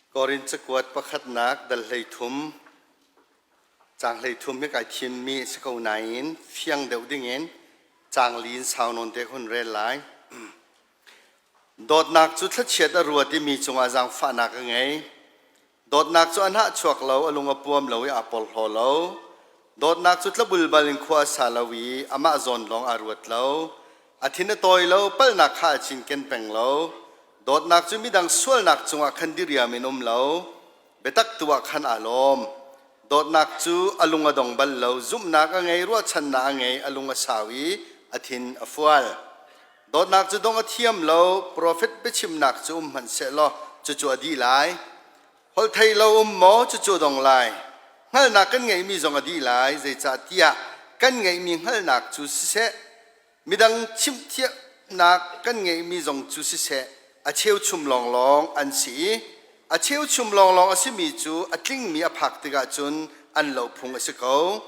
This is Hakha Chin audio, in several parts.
Korin cakuat pakhatnak dal 13 caang 13 hi kai thimmi a si ko nain fiang deuh dingin caang li in sau nawn te hun rel lai. Dawtnak cu thlachiat a ruat i mi cungah zaangfahnak a ngei. Dawtnak cu a hnahchuak lo, a lung a puam lo i aa porhlaw lo. Dawtnak cu tlabulbal in khua a sa lo i amah zawn lawng aa ruat lo. A thin a tawi lo, palhnak kha a cinken peng lo. Dawtnak cu midang sualnak cungah khan diriam in um lo. Biatak tu ah khan aa lawm. Dawtnak cu a lung a dong bal lo, zumhnak a ngei, ruahchannak a ngei, a lung a sau i a thin a fual. Dawtnak cu dong a thiam lo, profet biachimnak cu um hmanh sehlaw cucu a dih lai. Holhthei lo um maw cucu a dong lai. Hngalhnak kan ngeihmi zong a dih lai, zeicahtiah kan ngeihmi hngalhnak cu siseh, midang chimhthiamnak kan ngeihmi zong cu siseh, a cheuchum lawnglawng an si i a cheuchum lawnglawng a simi cu a tlingmi a phak tikah cun an lo phung a si ko.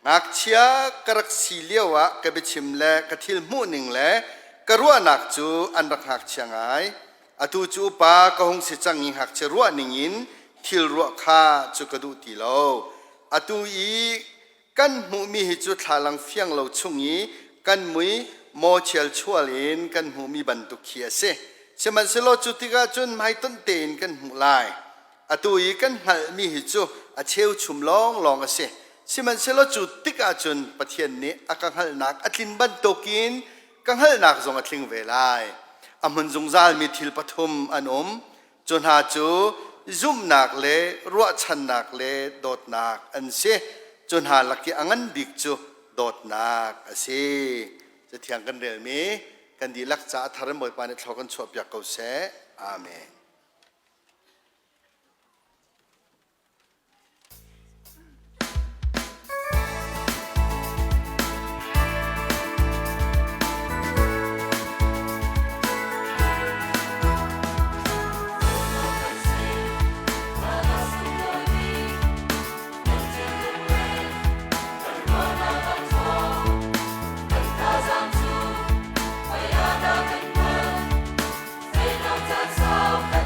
Ngakchia ka rak si lioah ka biachim le ka thil hmuhning le ka ruahnak cu an rak ngakchia ngai. Atu cu upa ka hung si cang i ngakchia ruahning in thil ruah kha cu ka duh ti lo. Atu i kan hmuhmi hi cu thlalang fiang lo chung i kan mui maw chialchual in kan hmuhmi bantuk khi a si. Sihmanhsehlaw cu tikah cun hmaitonh tein kan hmuh lai. Atu i kan hngalhmi hi cu a cheuchum lawnglawng a si. Sihmanhsehlaw cu tikah cun Pathian nih a ka hngalhnak a tlin bantukin ka hngalhnak zong a tling ve lai. A hmun zungzalmi thil pathum an um. Cu hna cu zumhnak le ruahchannak le dawtnak an si. Cu hna lak i a ngan bik cu dawtnak a si. Cathiang kan relmi kan dihlak caah a thar in Bawipa nih thlua kan chuahpiak ko seh. Amen. Kan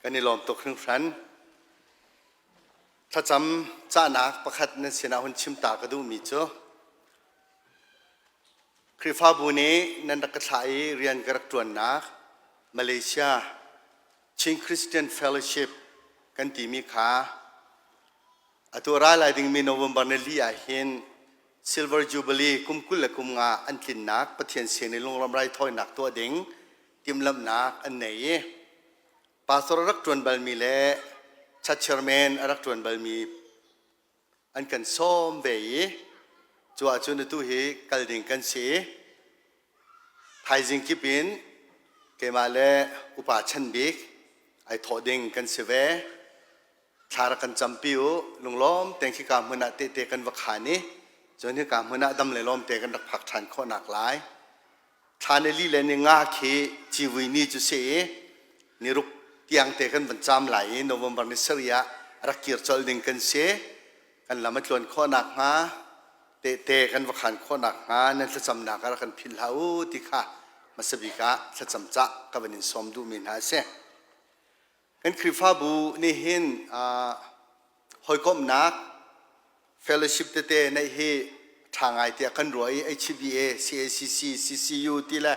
Kan i lawm tuk hringhran. Thlacam cahnak pakhat nan sinah hun chim ta ka duhmi cu Khrihfabu nih nan rak ka thlah i rian ka rak ṭuannak Malaysia Chin Christian Fellowship kan timi kha atu a ra lai dingmi November ni li ah hin Silver Jubilee kum 20 le kum nga an tlinnak Pathian sin i lunglawm raithawinak tuah ding timhlamhnak an nei i pastor a rak ṭuan balmi le church chairman a rak ṭuan balmi an kan sawm ve i cu ahcun atu hi kal ding kan si i thaizing kip in keimah le upa chan bik ai thawh ding kan si ve. Thla rak kan campi u. Lunglawm tein khika hmun ah tehte kan va khaan i cun hika hmun ah dam le lawm te kan rak phak ṭhan khawhnak lai. Thla ni li le ni nga khi civui ni cu si i ni ruk tiang te kan van caam lai i November ni sarih ah rak kir colh ding kan si. Kan lam a tluan khawh nakhnga tehte kan va khaan khawh nakhnga nan thlacamnak ah rak kan philh hlah u ti kha hmasa bik ah thlacam cah ka van in sawm duhmi hna a si. Kan Khrihfabu nih hin hawikomhnak fellowship tete neih hi ṭha ngai tiah kan ruah i HBA, CACC, CCU ti le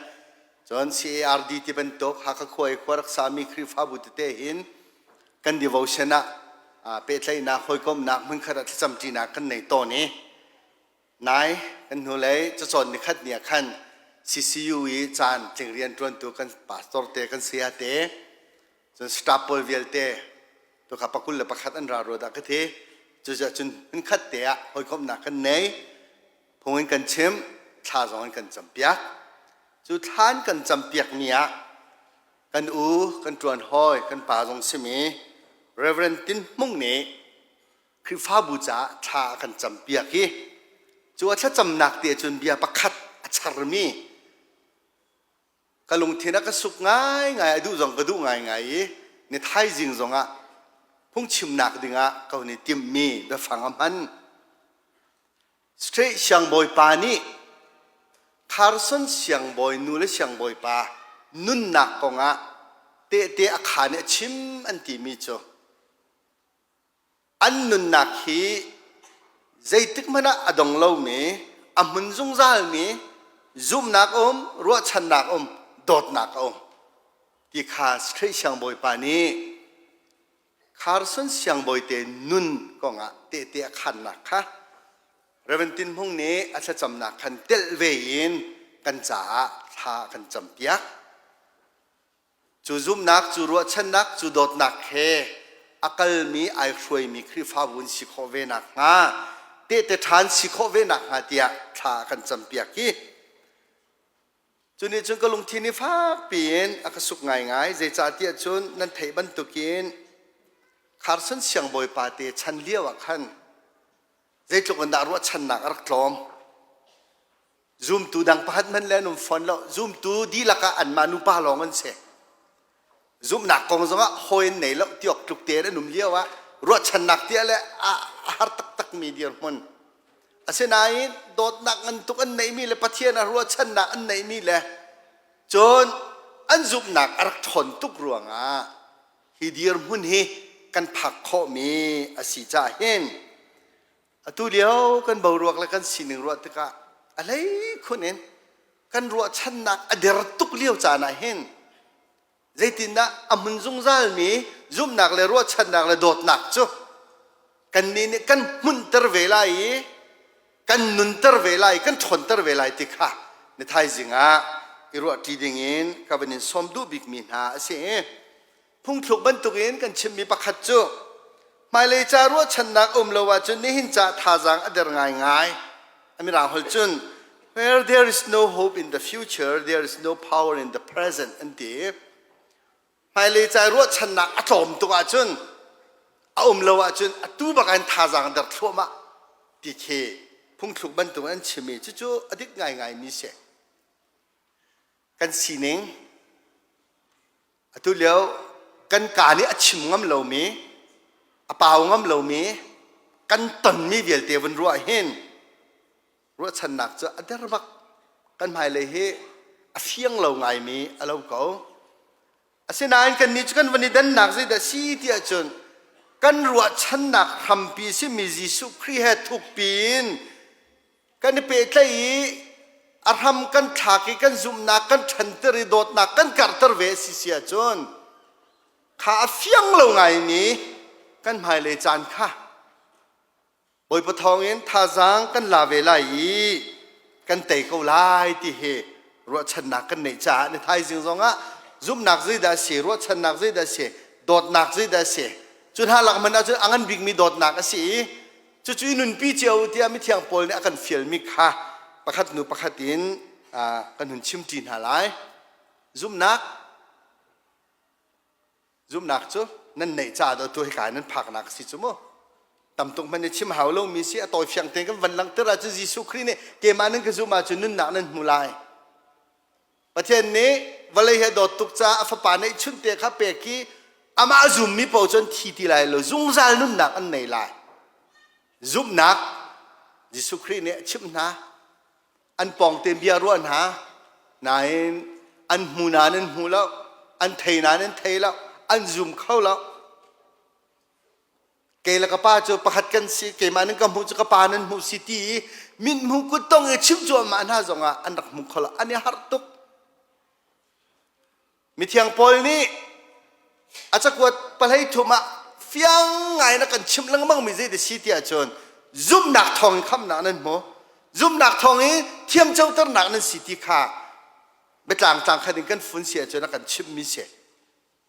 cun CARD ti bantuk Hakha khua i khua rak sami Khrihfabu tete hin kan devotion ah pehtlaihnak, hawikomhnak hmunkhat ah thlacamṭinak kan nei tawn i Nai kan hnulei cacawn nikhat ni ah khan CCU i caan tling rian ṭuantu kan pastor te kan saya te cun staff pawl vialte tukha pakul le pakhat an ra rua dah ka ti. Cucaah cun hmunkhat te ah hawikomhnak kan nei. Phung in kan chim, thla zong in kan campiak. Cu thla an kan campiakmi ah kan u, kan ṭuan hawi, kan pa zong simi Reverend Tin Hmung nih Khrihfabu caah thla a kan campiak i cu a thlacamnak te cun bia pakhat a charmi ka lungthin a ka suk ngaingai a duh zong ka duh ngaingai i ni thaizing zongah phungchimnak dingah ka hun i timhmi biafang a hman. Straight siangbawipa nih Carson siangbawi nu le siangbawipa nunnak kongah tehte a khaan i a chim an timi cu An nunnak hi zeitik hmanh ah a dong lomi, a hmun zungzalmi zumhnak a um, ruahchannak a um, dawtnak a um ti kha Strait Siangbawipa nih Carson Siangbawi te nun kongah tehte a khannak kha Reverend Tin Hmung nih a thlacamnak khan telh ve in kan caah thla a kan campiak. Cu zumhnak, cu ruahchannak, cu dawtnak he a kalmi ai hruaimi Khrihfabu in si khawh ve nakhnga, tehte ṭha si khawh ve nakhnga tiah thla a kan campiak hi. Cu nih cun ka lungthin hi fak piin a ka suk ngaingai. Zeicahtiah cun nan theih bantukin Carson siangbawipa te chan lio ah khan zeitluk in dah ruahchannak a rak tlawm. Zumtu dang pakhat hmanh le an um fawn lo. Zumtu dihlak ah anmah nupa lawng an si. Zumhnak kong zongah hawi an nei lo ti awk tluk tein an um lio ah ruahchannak tiah le a har taktakmi dirhmun. Asinain dawtnak ngan tuk an neihmi le Pathian ah ruahchannak an neihmi le cun an zumhnak a rak ṭhawn tuk ruangah hi dirhmun hi kan phak khawhmi a si caah hin Atu lio kan boruak le kan sining ruah tikah a hleikhun in kan ruahchannak a der tuk lio caan ah hin zeitindah a hmun zungzalmi zumhnak le ruahchannak le dawtnak cu kannih nih kan hmunhter ve lai i kan nunter ve lai kan ṭhawnter ve lai ti kha ni thaizing ah i ruahṭi dingin ka van in sawm duh bikmi hna a si. Phungthluk bantukin kan chimmi pakhat cu hmailei ca ruahchannak um lo ahcun nihin ca thazaang a der ngaingai. A mirang holh cun where there is no hope in the future there is no power in the present an ti. Hmailei ca ruahchannak a tlawm tuk ahcun a um lo ahcun atu bak in thazaang der thluahmah ti khi phungthluk bantuk an chimmi cucu a dik ngaingai mi si. Kan sining Atu lio kan kaa nih a chim ngam lomi, a pau ngam lomi, kan tonmi vialte vun ruah hin ruahchannak cu a der bak. Kan hmailei hi a fiang lo ngaimi a lo ko. Asinain kannih cu kan van i dannak zeidah si ti ahcun kan ruahchannak hrampi simi Jesuh Khrih he thukpi in kan i pehtlaih i a hram kan thlak i kan zumhnak kan ṭhanter i dawtnak kan karhter ve a si si ahcun kha a fiang lo ngaimi kan hmailei caan kha Bawipa thawngin thazaang kan la ve lai i kan tei ko lai ti hi ruahchannak kan neih caah ni thaizing zongah zumhnak zeidah a si, ruahchannak zeidah a si, dawtnak zeidah a si, cu hna lak hmanh ahcun a ngan bikmi dawtnak a si i cucu i nunpi cio tiah mithiang Paul nih a kan fialmi kha pakhat hnu pakhat in kan hun chimṭi hna lai. Zumhnak Zumhnak cu nan neih caah dah tu hika nan phaknak a si cu mu. Tam tuk hmanh i chim hau lomi si a tawi fiang tein kan van langhter ahcun Jesuh Khrih nih keimah nan ka zumh ahcun nunnak nan hmu lai. Pathian nih vawlei he dawt tuk caah a fapa neihchunh te kha pek i amah a zummi paoh cu an thi ti lai lo zungzal nunnak an nei lai. Zumhnak Jesuh Khrih nih a chimh hna. An pawngte bia ruah hna nain an hmu nain an hmu lo an thei nain an thei lo an zum kho lo kei le ka pa cu pakhat kan si keimah nan ka hmuh cu ka pa nan hmuh si ti i mithmuh kuttong i chim cuahmah hna zongah an rak hmu kho lo an i harh tuk Mithiang Paul nih a cakuat pahlei thum ah fiang ngai in a kan chimh lengmangmi zei ti si ti ahcun zumhnak thawng in khamhnak nan hmu zumhnak thawng in thiamcoternak nan si ti kha biatlang tlang khat in kan fun si ahcun a kan chimhmi si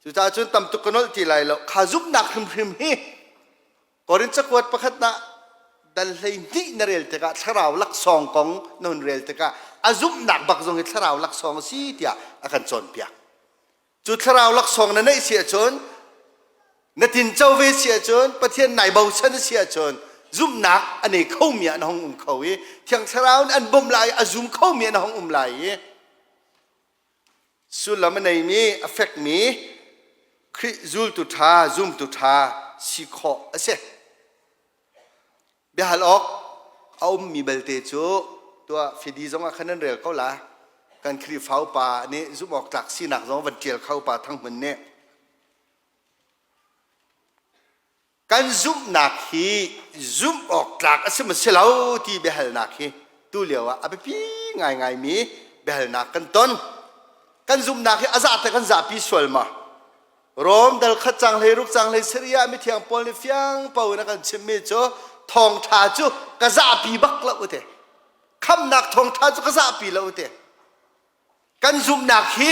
cucaah cun tam tuk ka nolh ti lai lo kha zumhnak hrimhrim hi Korin cakuat pakhat ah dal 12 na rel tikah thlarau laksawng kong na hun rel tikah a zumhnak bak zong hi thlarau laksawng a si tiah a kan cawnpiak. Cu thlarau laksawng na neih si ahcun na tinco ve si ahcun Pathian nai bochan a si ahcun zumhnak a nei khomi ah na hong um kho i Thiang Thlarau nih an bawmh lai i a zum khomi ah na hong um lai i Sullam a neimi, a fekmi Khrih zultu ṭha, zumtu ṭha si khawh a si. Biahal awk a ummi belte cu tuah fidi zongah khan nan rel ko la. Kan Khrihfa upa nih zumh awk tlak sinak zong van ṭial kho pa Thang Hmun nih. Kan zumhnak hi zumh awk tlak a si maw si lo ti biahalnak hi tu lio ah a biapi ngaingaimi biahalnak kan ton. Kan zumhnak hi a zah te kan zahpi sual ma? Rom dal khat cang hlei ruk cang hlei sarih ah mithiang Paul nih fiang po in a kan chimmi cu thawngṭha cu ka zahpi bak lo te. Khamnak thawngṭha cu ka zahpi lo te. Kan zumhnak hi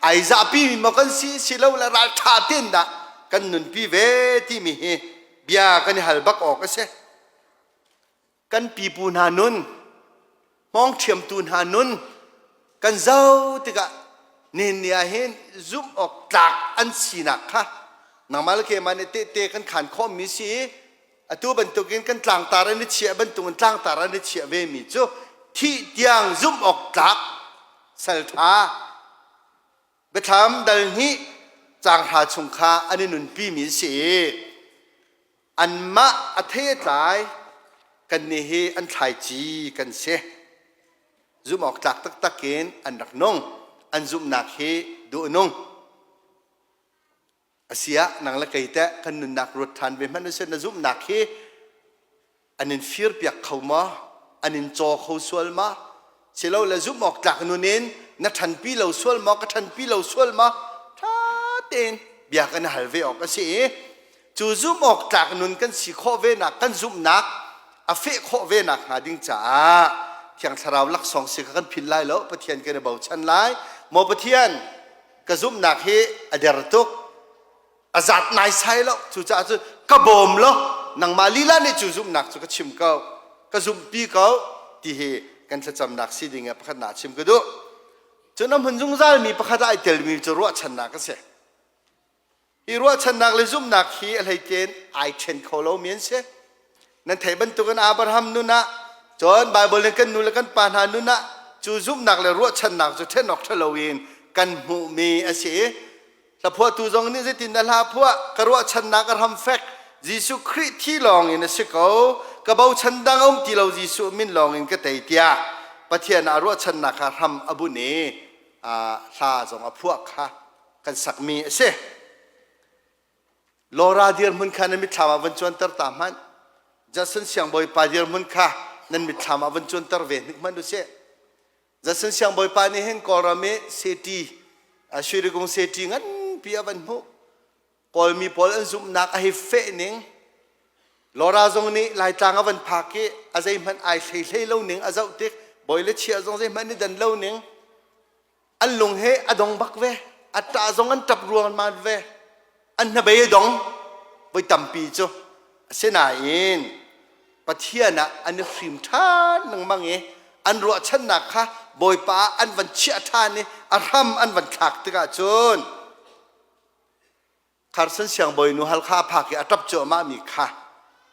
ai zahpi mi maw kan si silo le ralṭha tein dah kan nunpi ve timi hi bia kan i hal bak awk a si. Kan pipu hna nun, hmawngṭhiamtu hna nun kan zoh tikah nihin ni ah hin zumh awk tlak an sinak kha nangmah le keimah nih tehte kan khaan khawhmi si i atu bantukin kan tlangtar an i chiah bantukin tlangtar an i chiah vemi cu thih tiang zumh awk tlak salṭha biathlam dal hnih caang hra chung kha an i nunpimi a si i anmah a thei a tlai kannih hi an thlaici kan si zumh awk tlak taktak in an rak nung an zumhnak hi duh a nung Asiah nang le kei teh kan nunnak ruat ṭhan ve hmanh usih na zumhnak hi an in firpiak kho maw? An in caw kho sual ma? Silole zumh awk tlak nun in na ṭhanpi lo sual maw? Ka ṭhanpi lo sual maw? Ṭha tein bia kan i hal ve awk a si i cu zumh awk tlak nun kan si khawh ve nak kan zumhnak a feh khawh ve nak hnga ding caah Thiang Thlarau laksawng si kha kan philh lai lo Pathian kan i bochan lai maw Pathian ka zumhnak hi a der tuk a zat naisai lo cucaah cun ka bawm lo nangmah lila nih cu zumhnak cu ka chim ko ka zumhpi ko ti hi kan thlacamnak si ding ah pakhat na chim ka duh cun a hmun zungzal mi pakhat ah ai telmi cu ruahchannak a si Hi ruahchannak le zumhnak hi a hleitlin ai ṭhen kho lomi an si. Nan theih bantukin Abraham nun ah, cun Baibal in kan nu le kan pa hna nun ah cu zumhnak le ruahchannak cu ṭhen awk ṭha loin kan hmuhmi a si i hlaphuahtu zong nih zeitin dah hla phuah ka ruahchannak a hram fek Jesuh Khrih thi lawng in a si ko ka bochan dang a um ti lo Jesuh min lawng in ka tei tiah Pathian ah ruahchannak kha hram a bunh i hla zong a phuah kha. kan sakmi a si. Laura dirhmun kha nan mitthlam ah van cuanter ta hmanh. Judson siangbawipa dirhmun kha nan mitthlam ah van cuanter ve hnik hmanh usih. Judson siangbawipa nih hin Kawlram i seti, Shwerigung seti nganpi a van hmuh. Kawlmi pawl an zumhnak a hei feh ning. Laura zong nih Laitlang a van phak i a zeihmanh ai hlei hlei lo ning a zoh tik, bawi le chia zong zeihmanh i dan lo ning. An lung he a dong bak ve. A ṭah zong an ṭap ruangman ve. An hnabei a dong. Voi tampi cu. Asinain Pathian ah an i hrim ṭhan lengmang i an ruahchannak kha Bawipa ah an van chiah ṭhan i a hram an van thlak tikah cun Carson siangbawinu Halkha a phak i a ṭap cuahmahmi kha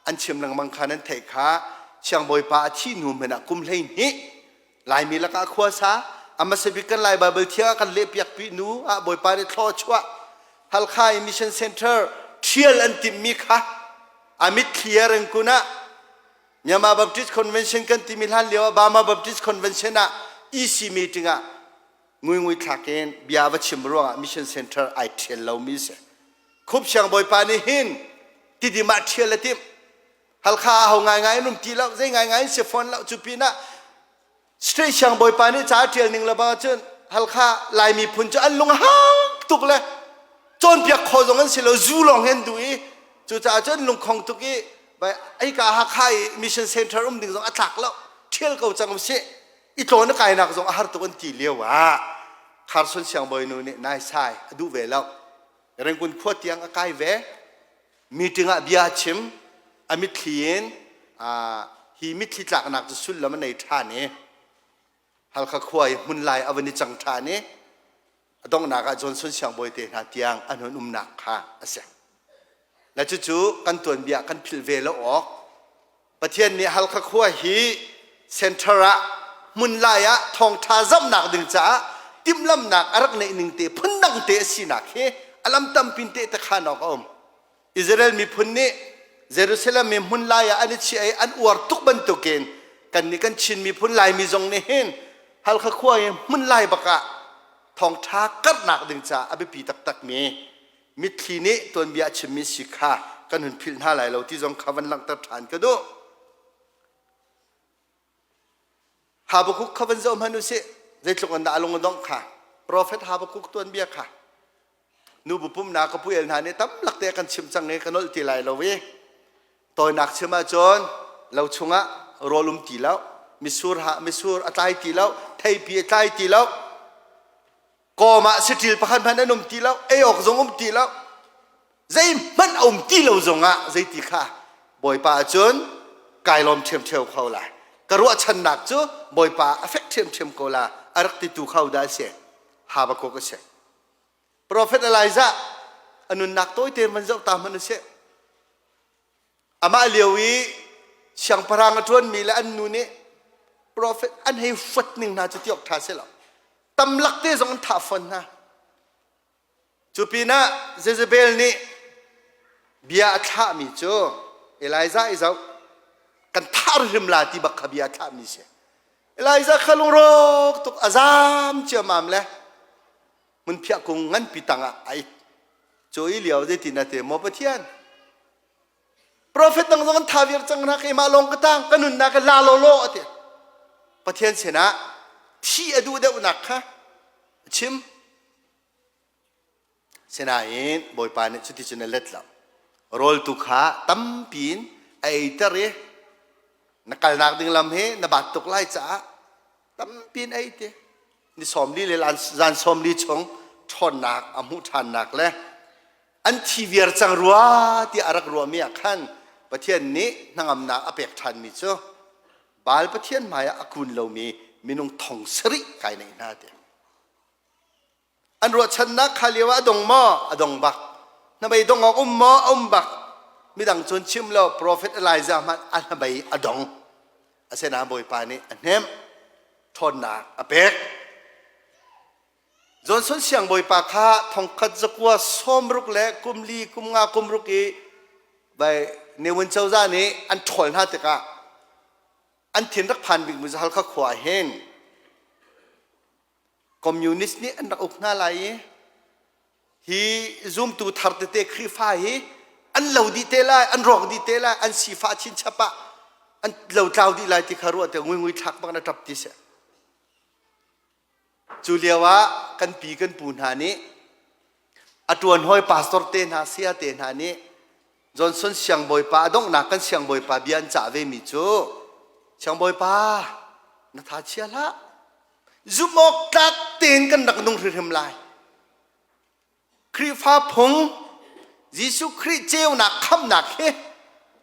an chim lengmang kha nan theih kha. Siangbawipa a thih hnu hmanh ah kum 12 Laimi lakah khua sa a hmasa bik kan Lai Baibal thiang ah kan lehpiak nu ah Bawipa nih thlaw a chuah. Halkha i Mission Center ṭhial an timhmi kha a mitthli a rengkun ah Myanmar Baptist Convention kan timi hlan lio ah Burma Baptist Convention ah EC meeting ah nguingui thlak in bia va chim ruangah mission center ai ṭhial lomi si. Khup siangbawipa nih hin Tidim ah ṭhial a timh. Halkha ah ho ngaingai in um ti lo, zei ngaingai in si fawn lo. Cu pinah state siangbawipa nih ca a ṭial ning le bang cun Halkha Lai miphun cu an lung a hak tuk le cawnpiak kho zong an si lo, zu lawng hin duh i cucaah cun lungkhong tuk i ai ka Hakha i mission center um ding zong a tlak lo, ṭhial ko cang usih. I tlawn a kainak zong a har tuk an ti lio ah Kharson siangbawinu nih naisai a duh ve lo. Rangoon khua tiang a kai ve. Meeting ah bia a chim. A mitthli in hi mitthli tlaknak cu sullam a nei ṭhan i Halkha khua i hmunlai a van i cang ṭhan i a donghnak ah Johnson siangbawi te hna tiang an hun umnak kha a si. Na cucu kan tuanbia kan philh ve lo awk Pathian nih Halkha khua hi center ah hmunlai ah thawngṭha zamhnak ding caah timhlamhnak a rak neih ning te phundang te a sinak hi a lam tampin tehte khaan awk a um. Israel miphun nih Jerusalem i hmunlai ah an i chiah i an uar tuk bantukin kannih kan Chin miphun Laimi zong nih hin Halkha khua i hmunlai bak ah thawngṭha karhnak ding caah a biapi taktakmi mitthli nih tuanbia a chimmi si kha kan hun philh hna lai lo ti zong kha van langhter ṭhan ka duh. Habakkuk kha van zoh hmanh usih. Zeitluk in dah a lung a dongh kha. Profet Habakkuk tuanbia kha. Nubu pumnak ka puel hna nih tamlak te kan chim cang i ka nolh ti lai lo i tawinak chim ahcun lo chungah rawl um ti lo misur ha misur a tlai ti lo theipi a tlai ti lo kawm ah saṭil pakhat hmanh an um ti lo ei awk zong um ti lo zeihmanh a um ti lo zongah zeiti kha bawipa ahcun kai lawm ṭhiamṭhiam kho lai ka ruahchannak cu bawipa a fek ṭhiamṭhiam ko la a rak titu kho dah a si Habakkuk a si Prophet Elijah a nunnak tawite van zoh ta hmanh usih Amah lio i siangpahrang a ṭuanmi le an nu nih profet an hei huat ning hna cu ti awk ṭha si lo. Tamlak te zong an thah fawn hna. Cu pinah Jezebel nih bia a thlahmi cu Elijah i zoh kan thah hrim la ti bak kha bia a thlahmi si. Elijah kha lungrawk tuk a zaam ciammam le hmunphiah kung nganpi tangah a it. Cu i lio zeitin a ti maw Pathian Profet dang zong an tha viar cang hna keimah lawng ka tang ka nunnak ka la law law a ti. Pathian sinah thi a duh deuhnak kha a chim. Sinain Bawipa nih cuticun a let lo. Rawl tu kha tampi in a eiter i na kalnak ding lam hi na bat tuk lai caah tampi in ei ti. Ni 40 le zan 40 chung ṭhawnnak a hmuh ṭhannak le an thi viar cang rua tiah a rak ruahmi ah khan Pathian nih hnangamnak a pek ṭhanmi cu Baal Pathian hmaiah a kun lomi minung 7,000 kai neih hna ti. An ruahchannak kha lio ah a dong maw? A dong bak. Hnabei dong awk um maw? A um bak. Midang cun chim lo, Profet Elijah hmanh a hnabei a dong. Asinain Bawipa nih a hnemh, ṭhawnnak a pek. Johnson siangbawipa kha 1960 le kum li kum nga kum ruk i bai Ne Win cozah nih an ṭhawl hna tikah an thin rak phan bikmi cu Halkha khua ah hin communist nih an rak uk hna lai i. Hi zumtu thar tete Khrihfa hi an lo dih te lai, an rawk dih te lai, an sifah chinchap ah an lo tlau dih lai ti kha ruah te ngui ngui thlak bak na ṭap ti si. Cu lio ah kan pi kan pu hna nih a ṭuan hawi pastor te hna saya te hna nih Johnson siangbawipa a donghnak kan siangbawipa bia an cah ve mi cu siangbawipa na tha chia hlah zumh awk tlak tein kan rak nung hrimhrim lai Khrihfa phung Jesuh Khrih ceunak khamnak hi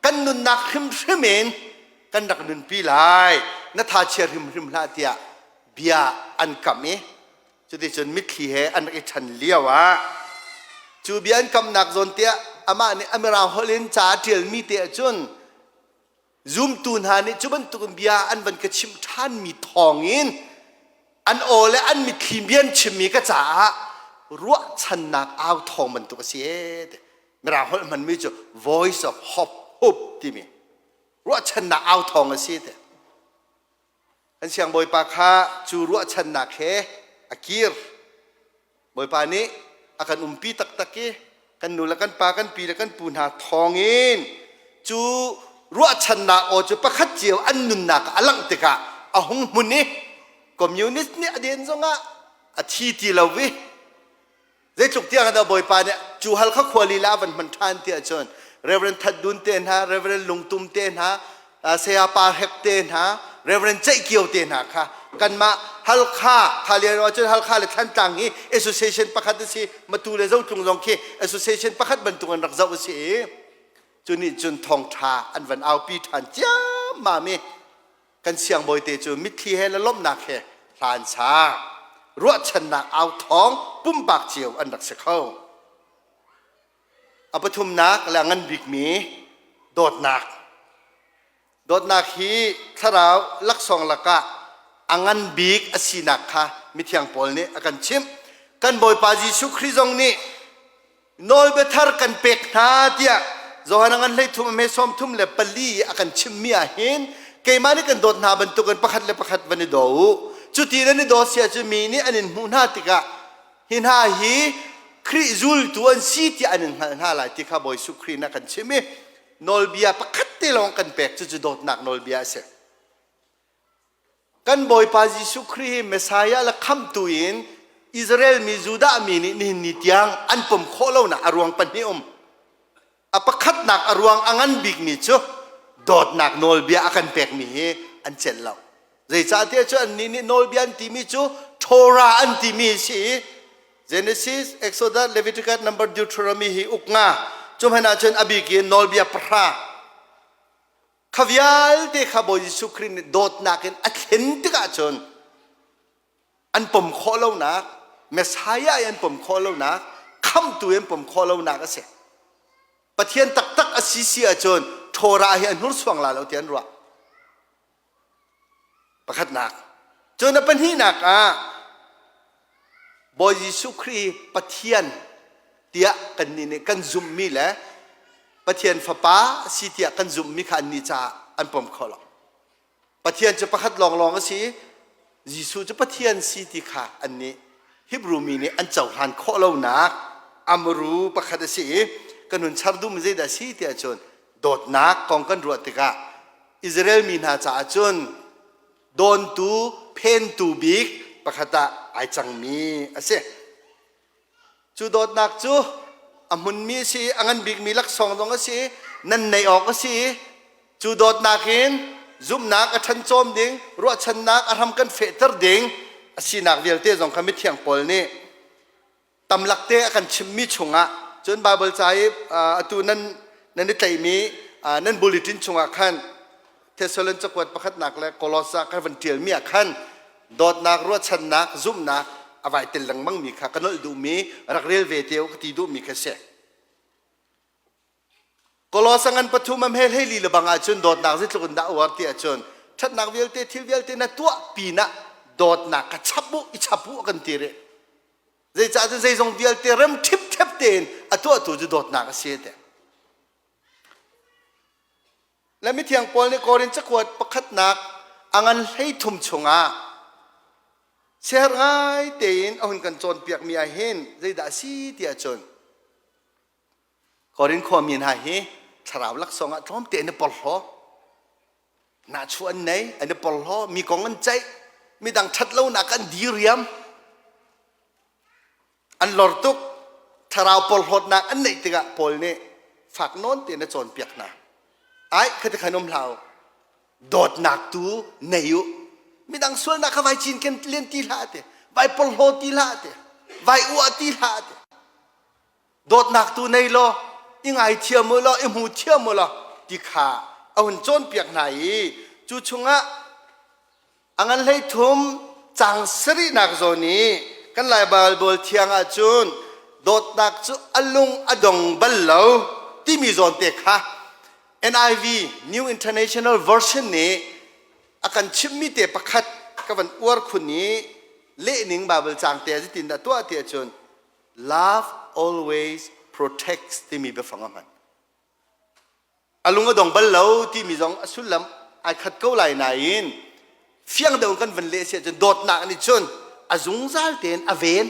kan nunnak hrimhrim in kan rak nunpi lai na tha chia hrimhrim hlah tiah bia an kam i cuticun mitthli he an rak i ṭhan lio ah cu bia an kamnak zawn tiah amah nih a mirang holh in ca a ṭialmi te ahcun Zumtu hna nih cu bantukin bia an van ka chimh ṭhanmi thawngin an aw le an mitthli bia an chimmi ka caah ruahchannak au thawng bantuk a si ee ti. Mirang holh hmanmi cu voice of hope, hope timi ruahchannak au thawng a si ti. Kan siangbawipa kha cu ruahchannak he a kir. Bawipa nih a kan umpi taktak i kan nu le kan pa kan pi le kan pu hna thawngin cu ruahchannak aw cu pakhat cio an nunnak a langh tikah a hung hmun i communist nih a den zongah a thi ti lo i Zeitluk tiang dah Bawipa nih cu Halkha khua lila a van hman ṭhan ti ahcun Reverend That Dun te hna, Reverend Lungtum te hna, Saya Pa Hek te hna, Reverend Ceih Kio te hna kha kanmah Halkha kha lio ahcun Halkha le Thantlang hi association pakhat a si, Matu le Zotlung zong khi association pakhat bantuk in rak zoh a si i cu nih cun thawngṭha an van aupi ṭhan ciammam i kan siangbawi te cu mitthli he le lawmhnak he hla an sa ruahchannak au thawng pumpak cio an rak si kho a pathumnak le a ngan bikmi dawtnak dawtnak hi thlarau laksawng lakah a ngan bik a sinak kha mithiang Paul nih a kan chimh kan Bawipa Jesuh Khrih zong nih Nawlbia thar kan pek hna tiah Johan a ngan 13 a hme 34 a kan chimmi ah hin keimah nih kan dawt hna bantukin pakhat le pakhat van i daw u. Cuti nan i daw si ahcun mi nih an in hmuh hna tikah hi hna hi Khrih zultu an si tiah an in hngalh hna lai ti kha Bawi Jesuh Khrih nih a kan chim i nawlbia pakhat te lawng kan pek cucu dawtnak nawlbia a si. Kan Bawipa Jesuh Khrih hi Messiah le khamhtu in Israel mi Judah mi nih nihin ni tiang an pom khawh lonak a ruang pahnih um. A pakhatnak a ruang a ngan bikmi cu dawtnak nawlbia a kan pekmi hi an celh lo. Zeicahtiah cu annih nih nawlbia an timi cu Torah an timi si i Genesis, Exodus, Leviticus, Number, Deuteronomy hi uk nga. Cu hmanh ahcun a bik in nawlbia pahra Kha vialte kha Bawi Jesuh Khrih nih dawtnak in a thlen tikah cun an pom khawh lonak Messiah i an pom khawh lonak khamhtu i an pom khawh lonak a si. Pathian taktak a si si ahcun Torah hi a hnursuang la lo ti an ruah. Pakhatnak. Cun a pahnihnak ah Bawi Jesuh Khrih Pathian tiah kannih nih kan zumhmi le Pathian Fapa si tiah kan zumhmi kha annih caah an pom kho lo. Pathian cu pakhat lawnglawng a si i Jesuh cu Pathian si ti kha annih Hebrew mi nih an cohlan khawh lonak amru pakhat a si i kan hun char duhmi zeidah a si tiah cun dawtnak kong kan ruah tikah Israel mi hna caah cun dawntu phentu bik pakhat ah ai cangmi a si. Cu dawtnak cu a hmunmi a si i a ngan bikmi laksawng zong a si i nan neih awk a si i cu dawtnak in zumhnak a ṭhancawm ding, ruahchannak a hram kan fehter ding a sinak vialte zong kha mithiang Paul nih tamlak te a kan chimmi chungah cun Baibal ca i atu nan nan i tlaihmi nan bulletin chungah khan Thessalon cakuat pakhatnak le Kolosa kan van ṭialmi ah khan dawtnak ruahchannak zumhnak a vai tel lengmangmi kha ka nolh duhmi rak rel ve te u ka ti duhmi kha si. Kolosa ngan pathum am he hlei li le bang ahcun dawtnak zeitluk in dah uar ti ahcun ṭhatnak vialte thil vialte na tuah pinah dawtnak ka chap u i chap u a kan ti rih. Zeicah cun zeizong vialte rem ṭhipṭhep tein a tuahtu cu dawtnak a si te. Le mithiang Paul nih Korin cakuat pakhatnak a ngan 13 chungah. Siaherh ngai tein a hun kan cawnpiakmi ah hin zeidah a si ti ahcun Korin khuami hna hi thlarau laksawng ah tlawmte an i porhlaw. Nahchuah an nei, an i porhlaw, mi kong an ceih, midang ṭhatlonak an diriam. An lor tuk. Thlarau porhlawtnak an neih tikah Paul nih fak nawn tein a cawnpiak hna. Ai, khati khan um hlah u. Dawtnak tu nei u. Midang sualnak kha vai cinken len ti hlah te, vai porhlaw ti hlah te, vai uah ti hlah te. Dawtnak tu nei law, i ngaithiam u law, i hmu thiam u law ti kha a hun cawnpiak hna i cu chungah A ngan 13 caang sarihnak zawn i kan Lai Baibal thiang ahcun dawtnak cu a lung a dong bal lo timi zawn te kha NIV New International Version nih a kan chimhmi te pakhat ka van uar khun i lehning Baibal caang te zeitin dah tuah ti ahcun love always protects timi biafang a hman. A lung a dong bal lo timi zong a sullam ai khat ko lai nain fiang deuh in kan van leh si ahcun dawtnak nih cun a zungzal tein a ven,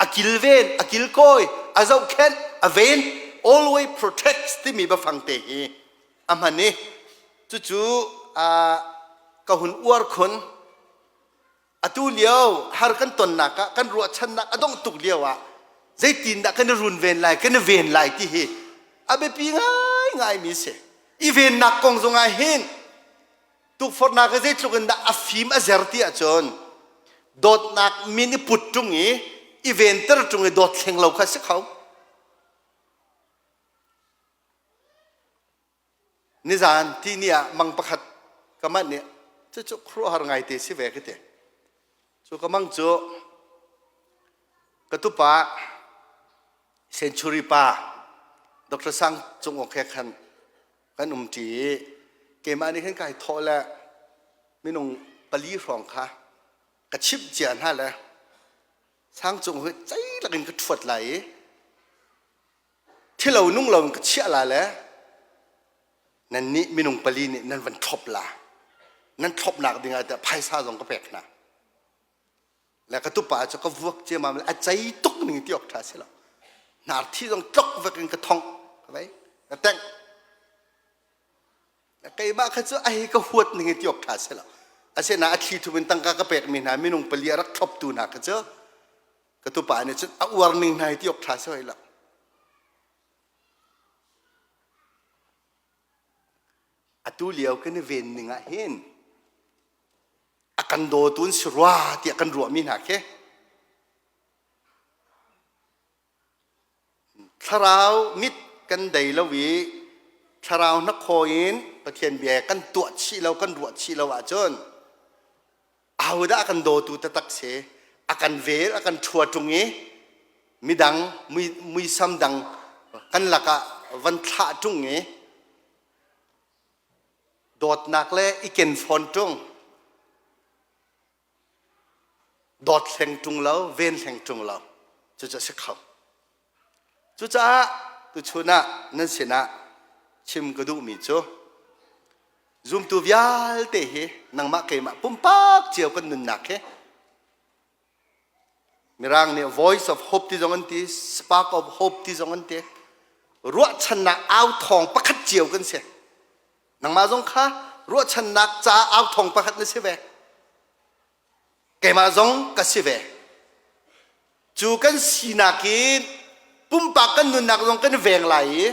a kilven, a kilkawi, a zohkhenh, a ven, always protects timi biafang te hi a hman i cucu ka hun uar khun. Atu lio har kan tonnak ah kan ruahchannak a dongh tuk lio ah zeitindah kan i runven lai, kan i ven lai ti hi a biapi ngaingaimi si. I vennak kong zongah hin tukforhnak hi zeitluk in dah a fim a zer ti ahcun dawtnak min i put ṭung i i venter ṭung i dawt hleng lo kha si kho. Nizan tihni ah mang pakhat ka manh i cucu khuaruahhar ngaite si ve ka ti. Cu ka mang cu ka tupa century pa Dr. Sang Cung Awk he khan kan um ṭi i keimah nih khan kai thawh le minung pali hrawng kha ka chimh cia hna le Sang Cung hi ceilak in ka ṭhuat lai i Thilo nung lo in ka chiah la le nannih minung pali nih nan van thlop la. Nan thlopnak ding ah teh phaisa zong ka pek hna. Le ka tupa cu ka vuak ciammam le a cei tuk ning ti awk ṭha si lo. Hnar thi zong tlok vek in ka thong. Ka vei. Ka tengh. Keimah kha cu ai ka huat ning ti awk ṭha si lo. Asinain a thli thup in tangka ka pekmi hna minung pali a rak thloptu hna kha cu ka tupa nih cun a uar ning hna hi ti awk ṭha si hoi lo. Atu lio kan i ven ning ah hin a kan dawtu an si rua tiah kan ruahmi hna khi thlarau mit kan dei lo i thlarau hnakhaw in Pathian bia kan tuah chih lo kan ruah chih lo ahcun Ahodah a kan dawtu taktak si? A kan vel, a kan ṭhua ṭung i midang muisam dang kan lakah van thlah ṭung i dawtnak le i ken fawn ṭung. Dawt hleng ṭung lo, ven hleng ṭung lo. Cucu a si kho. Cucaah tuchun ah nan sinah chim ka duhmi cu zumtu vialte hi nangmah keimah pumpak cio kan nunnak hi Mirang nih voice of hope ti zong an ti, spark of hope ti zong an ti. Ruahchannak au thawng pakhat cio kan si. Nangmah zong kha ruahchannak caah au thawng pakhat na si ve. Keimah zong ka si ve. Cu kan sinak in pumpak kan nunnak zong kan veng lai i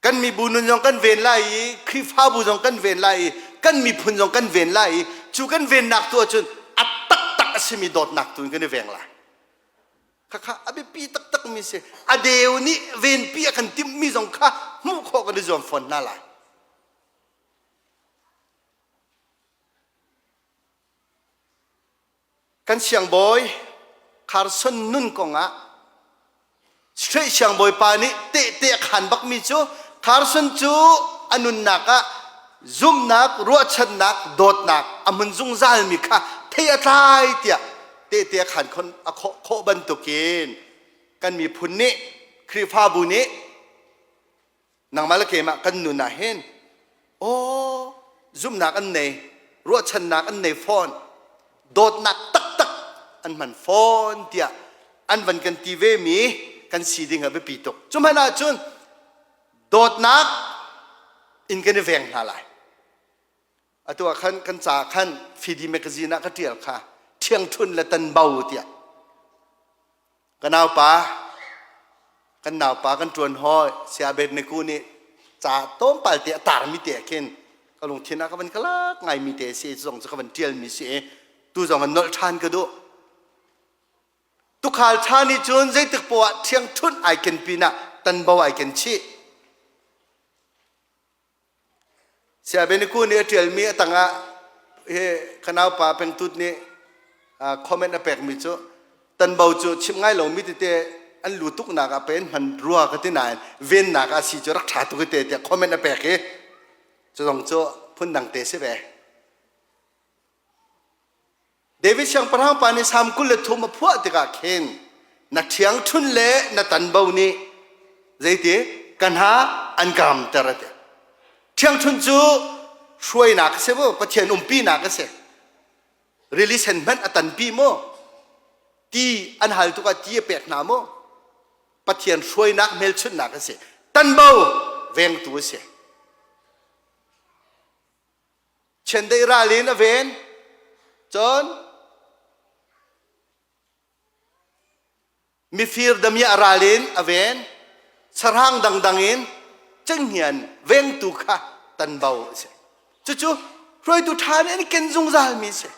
kan mibu nun zong kan ven lai i Khrihfabu zong kan ven lai i kan miphun zong kan ven lai i cu kan vennak tu ahcun a taktak a simi dawtnak tu in kan i veng lai. Khakha a biapi taktakmi si. A deu nih venpi a kan timhmi zong kha hmuh khawh kan i zuam fawn hna lai. Kan siangbawi Carson nun kongah Straight siangbawi pa nih tehte a khaan bakmi cu Carson cu a nunnak ah zumhnak, ruahchannak, dawtnak a hmun zungzalmi kha thei a tlai tiah tehte a khaan a khawh bantukin kan miphun nih Khrihfabu nih nangmah le keimah kan nun ah hin aw zumhnak an nei. Ruahchannak an nei fawn. Dawtnak taktak an hman fawn tiah an van kan ti ve mi kan si ding a biapi tuk. Cu hmanh ahcun dawtnak in kan i veng hna lai. Atu ah khan kan ca khan Fidi magazine ah ka ṭial kha ṭhiangṭhun le tanbo tiah. Ka naupa, kan naupa kan ṭuan hawi Saya Abednego nih ca tlawmpal te a tarmi te ah khin ka lungthin ah ka van ka lak ngaimi te a si i cu zong cu ka van ṭialmi si i tu zong an nolh ṭhan ka duh. Tukhal ṭha nih cun zeitik poah ah ṭhiangṭhunh ai ken pinah tanbo ai ken chih. Siabeniku nih a ṭialmi a tangah hi ka naupa Pengtut nih comment a pekmi cu tanbo cu chimh ngai lomi tete an lu tuknak ah pen hman rua ka ti nain vennak ah si cu rak ṭha tuk te tiah comment a pek i cu zong cu phundang te si ve. David siangpahrang pa nih Salm 23 a phuah tikah khin na ṭhiangṭhun le na tanbo nih zeiti ka hna an ka ramter a ti. Ṭhiangṭhun cu hruainak a si mu, Pathian umpinak a si. Rili sen hmanh a tanpi mu. Ti an hal tuk ah ti a pek hna mu. Pathian hruainak hmelchunhnak a si. Tanbo vengtu a si. Chiandeih ral in a ven. Cun mifir damiah ral in a ven. Sahrang dangdang in cenghngian vengtu kha tanbo a si. Cucu hruaitu ṭha nih an i ken zungzalmi a si.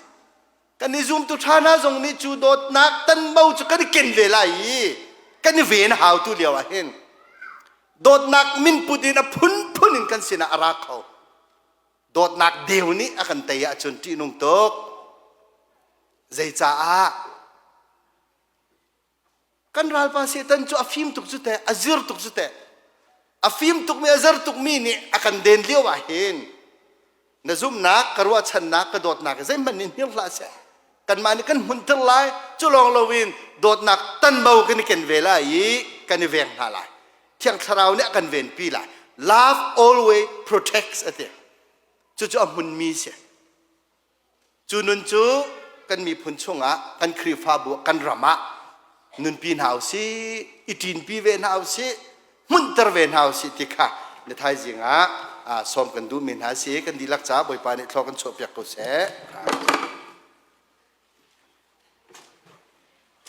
Kan i zumtu ṭha hna zong nih cu dawtnak tanbo cu kan i ken ve lai i kan i ven a hau tu lio ah hin dawtnak min put in a phunphun in kan sinah a ra kho. Dawtnak deu nih a kan tei ahcun ṭihnung tuk. Zeicaah? Kan ralpa Satan cu a fim tuk cu teh, a zir tuk cu teh. A fim tukmi, a zer tukmi nih a kan den lio ah hin na zumhnak, ka ruahchannak, ka dawtnak zeihmanh nih hngir hlah seh. Kanmah nih kan hmunter lai, cu lawng loin dawtnak tanbo kan i ken ve lai i kan i veng hna lai. Thiang Thlarau nih a kan venpi lai. Love always protects a ti. Cucu a hmunmi si. Cu nun cu kan miphun chungah, kan Khrihfabu, kan ram ah nunpi hna usih, i ṭinpi ve hna usih, hmunhter ve hna usih ti kha na thaizing ah sawm kan duhmi hna si. Kan dihlak caah Bawipa nih thlaw kan chuahpiak ko seh.